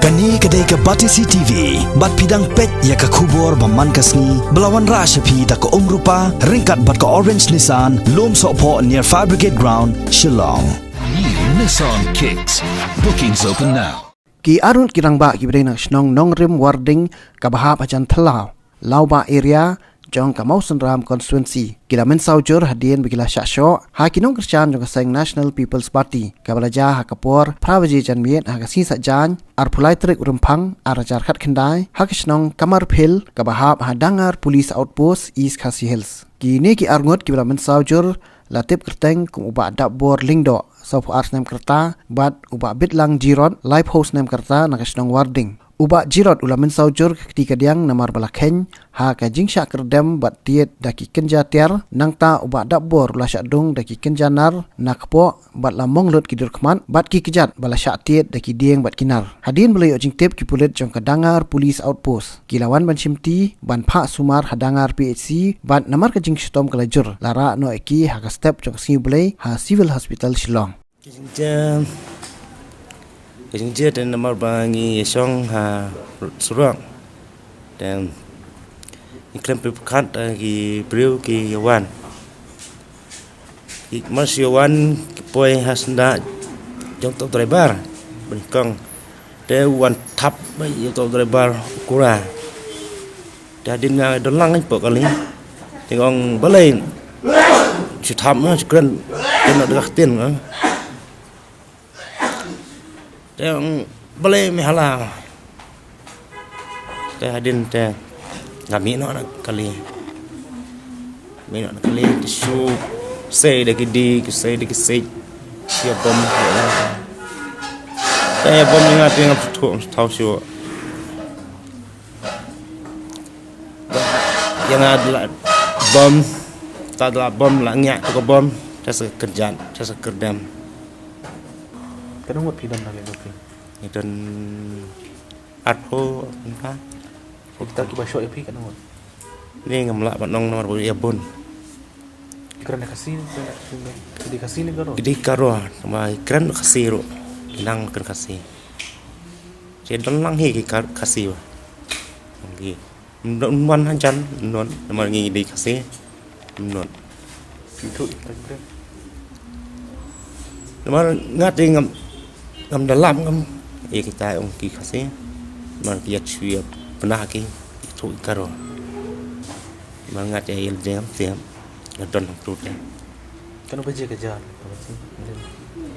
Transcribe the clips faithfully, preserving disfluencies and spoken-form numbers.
Kane ka dei ka Batesi T V, bad phi dang peit ïa ka khubor ba man ka sngi, ba la wanrah sha phi da ka Umrupa, ryngkat bad ka Orange Nissan, Lumsohphoh near Fire Brigade Ground, Shillong. New Nissan Kicks. Bookings open now. Ki arngut ki rangbah kiba dei na ka shnong Nongrim Warding kaba hap hajan Thlaw, Lawbah area jong ka Mawsynram constituency, ki la mynsaw jur hadien ba ki la shah shoh ha ki nongkyrshan jong ka seng National People's Party, kaba la jia ha ka por phra baje janmiet ha ka sngi Saitjaiñ, arphew lai tarik u Rymphang, ar hajar khatkhyndai, ha ka shnong Kamarphil kaba hap ha Dangar Police Outpost, East Khasi Hills. Kine ki arngut kiba la mynsaw jur la tip kyrteng kum u Bah Dapbor Lyngdoh, sawphew ar snem ka rta, bad u Bah Bitlang Jirot, laiphew snem ka rta, na ka shnong Warding. U Bah Jirot u la mynsaw jur ka kti kadiang namar ba la kheiñ ha ka jingshah kyrdem bad tied da ki kynja tiar, nangta u Bah Dapbor u la shah dung da ki kynja nar na kpoh bad la mong lut ki dur khmat bad ki kjat ba la shah tied da ki dieng bad ki nar. Hadien ba la ïoh jingtip, ki pulit jong ka Dangar Police Outpost ki la wan ban shimti, ban phah sumar ha Dangar P H C, bad namar ka jingshitom ka la jur, la rah noh ïa ki ha ka step jong ka Sngi U Blei ha Civil Hospital Shillong. Ka jingjia, ka jingjia te namar ba ngi ïashong ha surok. Te ngi khlem pyrkhat, eh, ki briew ki ïawan. Ki mar shu ïawan ki poi ha syndah jong uto u driver ba nyngkong. Te u wan thap beit ïa uto u driver u kura. Te hadien nga don lang hapoh kali. Te nga ong balei shu thap, nga shu kren, kren noh da ka ktien nga. Te ong balei me hala. Te hadien te nga mih noh na kali. Mih noh na kali te shu sei da ki dieng, ki sei da ki siej. Shu ïa bom. Te ïa bom ïa nga te ngam sngewthuh, ngam sngewthuh shuh. Ïa nga da la bom, ta da la bom, la ngiah tu ka bom, ta sa kyrjat, ta sa kyrdem. Katno ngut phi don na ka dohkha? Ngi don arphew, arphew. Kita kiba shoh ïa phi katno ngut? Ni ngam lah ban ong namar ba ïa bun. Ki kren Khasi, ki dei Khasi ne Garo? Ki dei Garo, namar ki kren Khasi ruh. Ki nang kren Khasi. Ki don lang hi ki Khasi ba. Ki Ym don, ym don hajan, ym don, namar ngi dei Khasi. Ym don. Phi ïathuh ïa kita ki briew? Namar nga te ngam, ngam da lap ngam ïa kita ong ki Khasi. Namar ki ïa shu ïa pynah ki, ïathuh ïa ki Garo. Namar nga te ïa lade ngam tieng, nga don hangtu te. Katno baje ka jia?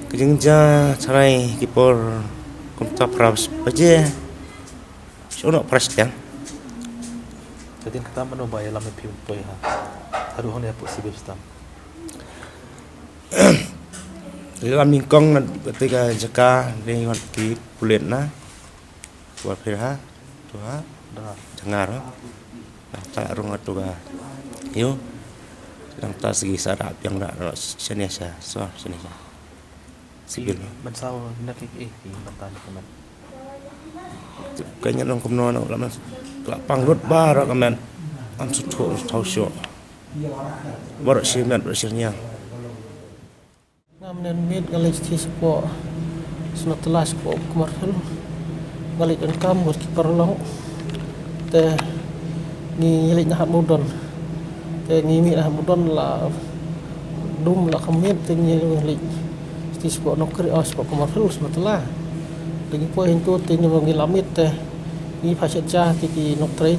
Ka jingjia tharai ki por kumta phra baje. Shu noh press keiñ. Ka dien kata mano ba ïalam ïa phi ban poi ha, haduh hangne hapoh Civil Stam? Ïalam nyngkong na kata ka jaka, dei wat ki pulit na. Wat phi ha, tu ha. Dangar. Dangar ha. Na ta rung tu ka. Ïoh. Nangta sigi sa da biang da, da shane sha, so shane sha. Civil. Ban saw na ki, eh, ki bynta na ka met. Ka ngan ong kumno na la met. La pang lut baroh ka met. Ngam sngewthuh, sngewthuh shuh. Baroh shi met, baroh shi niang. Nga mynne miet nga leit shatei shapoh Snohtylla shapoh Kamarphil. Nga leit donkam bad ki paralok. Te ngi leit na Hatmawdon. Te ngi mih na Hatmawdon la dum la kham miet te ngi leit shatei shapoh Nongkri, oh, shapoh Kamarphil, Snohtylla. Te ngi poi hangto te ngi, ngi la miet te ngi phah shet ja te ki nongtrei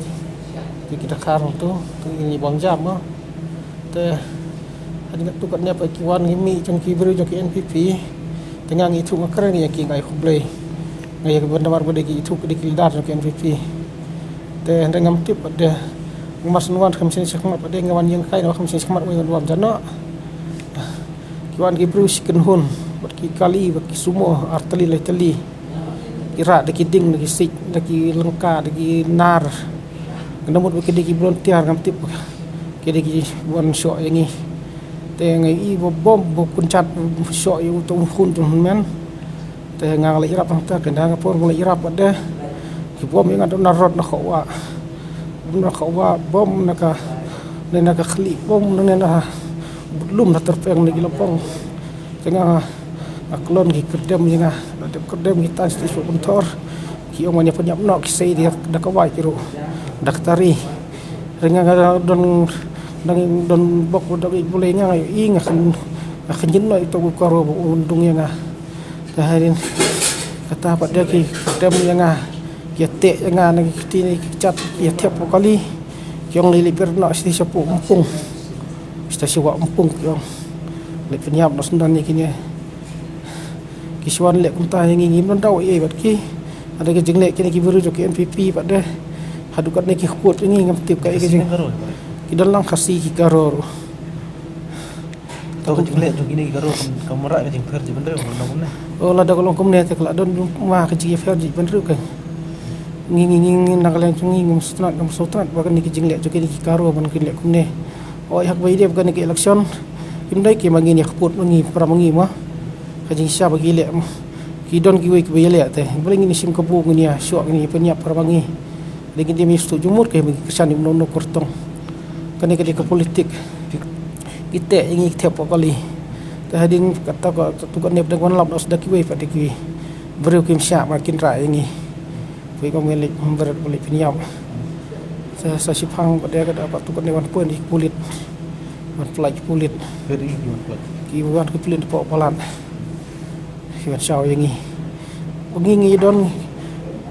te ki dkhar hangto te ngi bang jam ma. Te hadien katto katne pat ki wan ki mih jong ki briew jong ki N P P. Te nga ngi ïathuh nga kren ïa ki, nga ai khublei. Nga ïa ki ban namar ba dei ki ïathuh ki dei ki leader jong ki N P P. Te hynrei ngam tip pat de. Nga mar shen wan kham shen shakhmat pat de, nga wan ïeng kai na kham shen shakhmat, nga wan jan noh. Ki wan ki briew shi kynhun bad ki kali bad ki sumo ar tylli lai tylli. Ki rah da ki dieng, da ki siej, da ki lyngka, da ki nar. Nga da mut ba ki dei ki volunteer, ngam tip. Ki dei ki wan shoh ïa ngi. Te nga i ba bom, ba kynjat, ba shoh ïa uto u khun, uto u hynmen. Te nga la ïarap hangta, kynda nga por nga la ïarap bad de. Ki bom ïa nga da na rot na khawa. Bom na khawa, bom na ka, ne na ka khlieh, bom na ne na budlum na tyrpeng na ki lapong. Te nga, nga klon ki kyrdem ïa nga, nga dep kyrdem ki tan shatei shapoh Pynthor. Ki ong ban ïa pynïap noh ki sei da ka wai ki ruh. Da ka tari. Hynrei nga nga don, dang don bok dang i bulei nga nga i nga khan, nga khan jin noh ito u karo ba u dung ïa nga. Te hadien kata pat de ki tem ïa nga. Ki ïa teh ïa nga na ki kti na ki kjat ki ïa thep u kali. Ki ong lei lei pyrnah sha sha pung pung. Sha sha wah pung ki ong. Lei pynïap noh sendang ïa kine. Ki shu wan leh kumta ïa ngi, ngim don daw ei ei bad ki. Lada ki jingleh kine ki briew jong ki N P P bad de. Haduh katne ki kut ïa ngi ngam tip kaei ka jing. Ki don lang Khasi ki Garo ruh. To ka jingleh jong kine ki Garo kam, kam wanrah ka jingpher jingpynriew, kam long kumne. Oh, lada ka long kumne te ka la don jong ma ka jingpher jingpynriew ka. Ngi ngi ngi ngi na ka liang jong ngi ngam sngewtynnat, ngam sngewtynnat ba kane ka jingleh jong kine ki Garo ban ki leh kumne. Oh, ïa kaba ïadei bad kane ka election. Kim dei ki ma ngin ïa kput ma ngi para ma ngi ma. Ka jingshisha ba ki leh ma. Ki don kiwei kiba ïaleh te. Balei ngin ïa shim kabu ngin ïa shoh ngin ïa pynïap para ma ngi. Dei ngin ïa mih sha jumur ka ba ngi kyrshan ïa uno uno kyrtong. Kane ka dei ka politik. Ki teh ïa ngi ki thep ha u kali. Te hadien kata ka tu ka nep dang wan lap da sdang kiwei pat da kiwei. Briew kim shah ma kin rah ïa ngi. Wei ka meli bret beli pynïap. Sa sa shipang pat de ka da pat tu ka ne wan poi ki pulit. Wan pynlait ki pulit. Ki wan ki pulit hapoh palat. Ki wan shaw ïa ngi. Ngi ngi don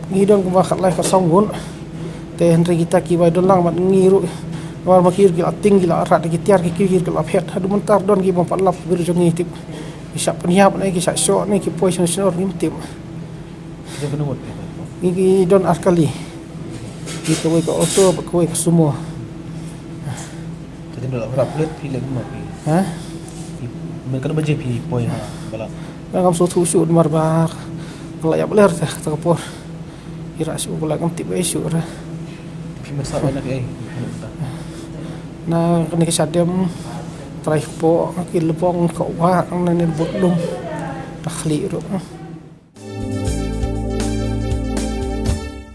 ngi don kumba khatlai khatsong ngut. Te hynrei kita kiba don lang bad ngi ruh. Namar ma ki ruh ki la tieng ki la rat ki tiar ki ki ruh ki la phet. Haduh mynta don ki bym pat lap ki briew jong ngi tip. Ki shah pynïap ne ki shah shoh ne ki poi shnong shnong ngim tip. Kita kano wat kita? Ngi ki don ar kali. Ki kawei ka auto bad kawei ka sumo. Kita dei la rap let phi leh kumno phi? Ha? Phi men kano baje phi poi ha palat? Nga ngam sngewthuh shuh namar ba ka la ïap ler te kata ka por. Ira shuh ba la ngam tip ei shuh ra. Phi men sa na ka ei. Na kane ka shadem trai kpoh ki lebong ka wah na ne bot lum. Ta khlieh ruh.